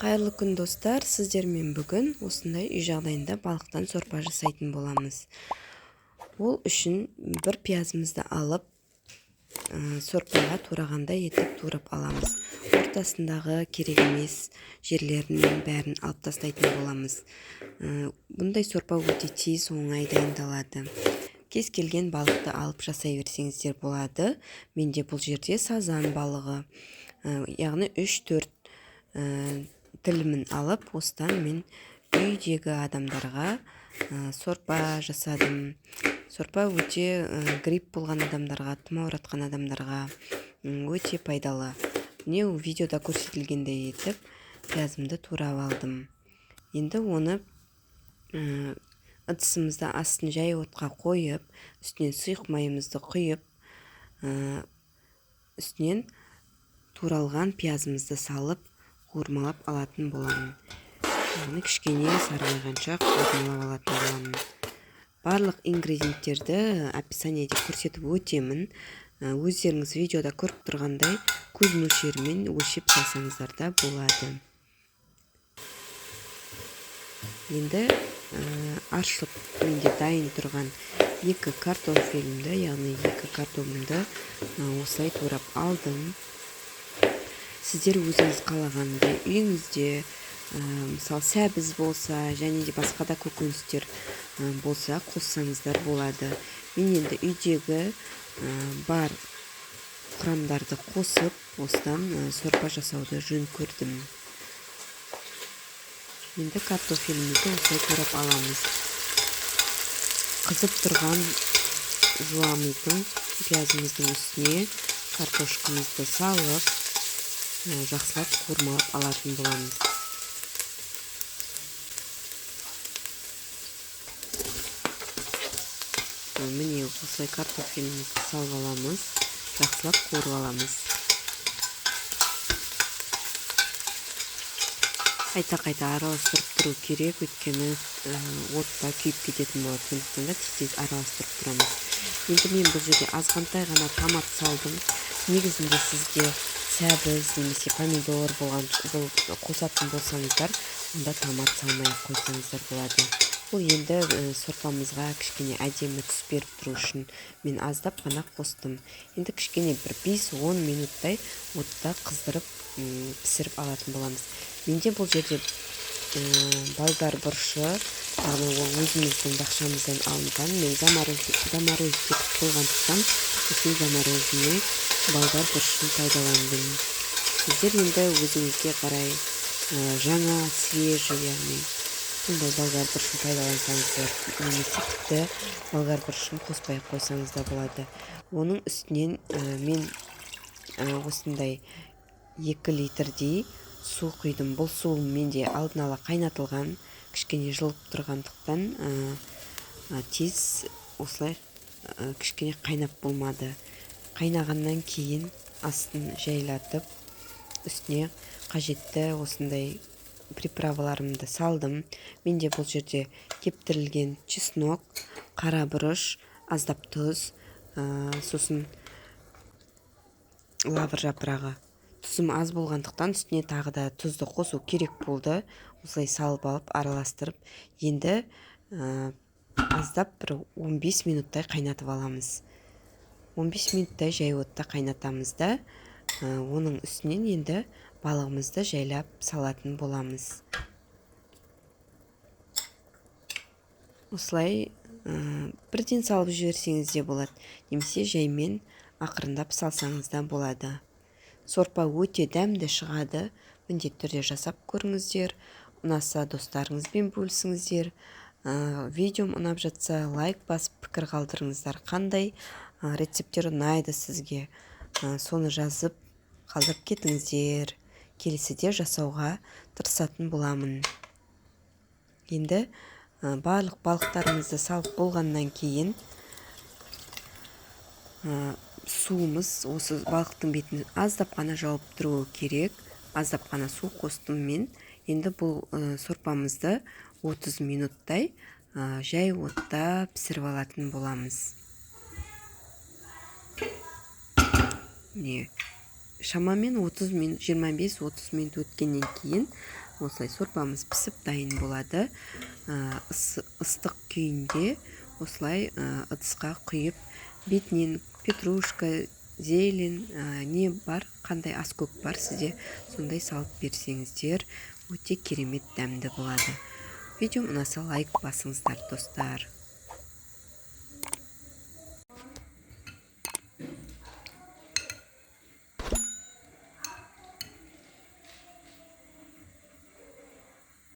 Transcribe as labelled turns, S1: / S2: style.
S1: Қайырлы күн, достар! Сіздермен бүгін осындай үй жағдайында балықтан сорпа жасайтын боламыз. Ол үшін бір пиязымызды алып, сорпаға турағандай етіп турап аламыз. Ортасындағы керек емес жерлерінің бәрін алып тастайтын боламыз. Бұндай сорпа өте тез, оңай дайындалады. Кез келген балықты алып жасай берсеңіздер болады. Менде бұл жерде сазан балығы, яғни 3-4 тілімін алып, осыдан мен үйдегі адамдарға сорпа жасадым. Сорпа өте грипп болған адамдарға, тұмауратқан адамдарға өте пайдалы. Міне, видеода көрсетілгендей етіп пиязымды турап алдым. Енді оны ыдысымызды астын жай отқа қойып, үстінен сұйық майымызды құйып, үстінен туралған пиязымызды салып қуырмалап алатын боламын. Яғни кішкене сарғайғанша қуырмалап алатын боламын. Барлық ингредиенттерді описаниеде көрсетіп өтемін. Өздеріңіз видеода көріп тұрғандай көз мөлшерімен өлшеп салсаңыздар да болады. Енді аршып менде дайын тұрған 2 картофелімді, яғни 2 картобымды осылай турап алдым. Сіздер өзіңіз қалағандай үйіңізде, мысалы, сәбіз болса және де басқа да көкөністер болса қоссаңыздар болады. Мен енді үйдегі бар құрамдарды қосып, осыдан сорпа жасауды жөн көрдім. Енді картофелімізді осылай турап аламыз. Қызып тұрған жуамыздың, пиязымыздың үстіне картошкамызды салып, жақсылап қуырмалап алатын боламыз. Міне, осылай картофелімізді салып аламыз, жақсылап қуырып аламыз. Қайта-қайта араластырып тұру керек, өйткені отта күйіп кететін болады, сондықтан да тез-тез араластырып тұрамыз. Енді мен бұл жерде азғантай ғана томат салдым. Негізінде сізде сәбіз немесе помидор болған, бұл қосатын болсаңыздар, онда томат салмай ақ қойсаңыздар болады. Бұл енді сорпамызға кішкене әдемі түс беріп тұру үшін мен аздап қана қостым. Енді кішкене бір 5-10 минуттай отта қыздырып, пісіріп алатын боламыз. Менде бұл жерде болгар бұрышы, яғни ол өзіміздің бақшамыздан алынған. Мен заморозить етіп қойғандықтан осындай замороженный болгар бұрышын пайдаландым. Сіздер енді өзіңізге қарай, жаңа, свежий, яғни сондай болгар бұрышын пайдалансаңыздар, немесе тіпті болгар бұрышын қоспай ақ қойсаңыз да болады. Оның үстінен мен осындай 2 литрдей су құйдым. Бұл су менде алдын ала қайнатылған, кішкене жылып тұрғандықтан, тез осылай, кішкене қайнап болмады. Қайнағаннан кейін астын жайлатып, үстіне қажетті осындай приправаларымды салдым. Менде бұл жерде кептірілген чеснок, қара бұрыш, аздап тұз, сосын лавр жапырағы. Тұзым аз болғандықтан үстіне тағы да тұзды қосу керек болды. Осылай салып алып араластырып, енді аздап бір 15 минуттай қайнатып аламыз. 15 минуттай жай отта қайнатамыз да, оның үстінен енді балығымызды жайлап салатын боламыз. Осылай, бірден салып жіберсеңіз де болады, немесе жаймен ақырындап салсаңыз да болады. Сорпа өте дәмді шығады, міндетті түрде жасап көріңіздер. Ұнаса достарыңызбен бөлісіңіздер. Видеом ұнап жатса лайк басып пікір қалдырыңыздар. Қандай рецепттер ұнайды сізге, соны жазып қалдырып кетіңіздер. Келесіде жасауға тырысатын боламын. Енді барлық балықтарымызды салып болғаннан кейін, суымыз осы балықтың бетін аздап қана жауып тұруы керек. Аздап қана су қостым мен. Енді бұл сорпамызды 30 минуттай, жай отта пісіріп алатын боламыз. Міне, Шамамен 30 минут, 25-30 минут өткеннен кейін осылай сорпамыз пісіп, дайын болады. Ыстық күйінде осылай ыдысқа құйып, бетінен петрушка, зелень, не бар, қандай аскөк бар сізде, сондай салып берсеңіздер, өте керемет дәмді болады. Видеом ұнаса, лайк басыңыздар, достар.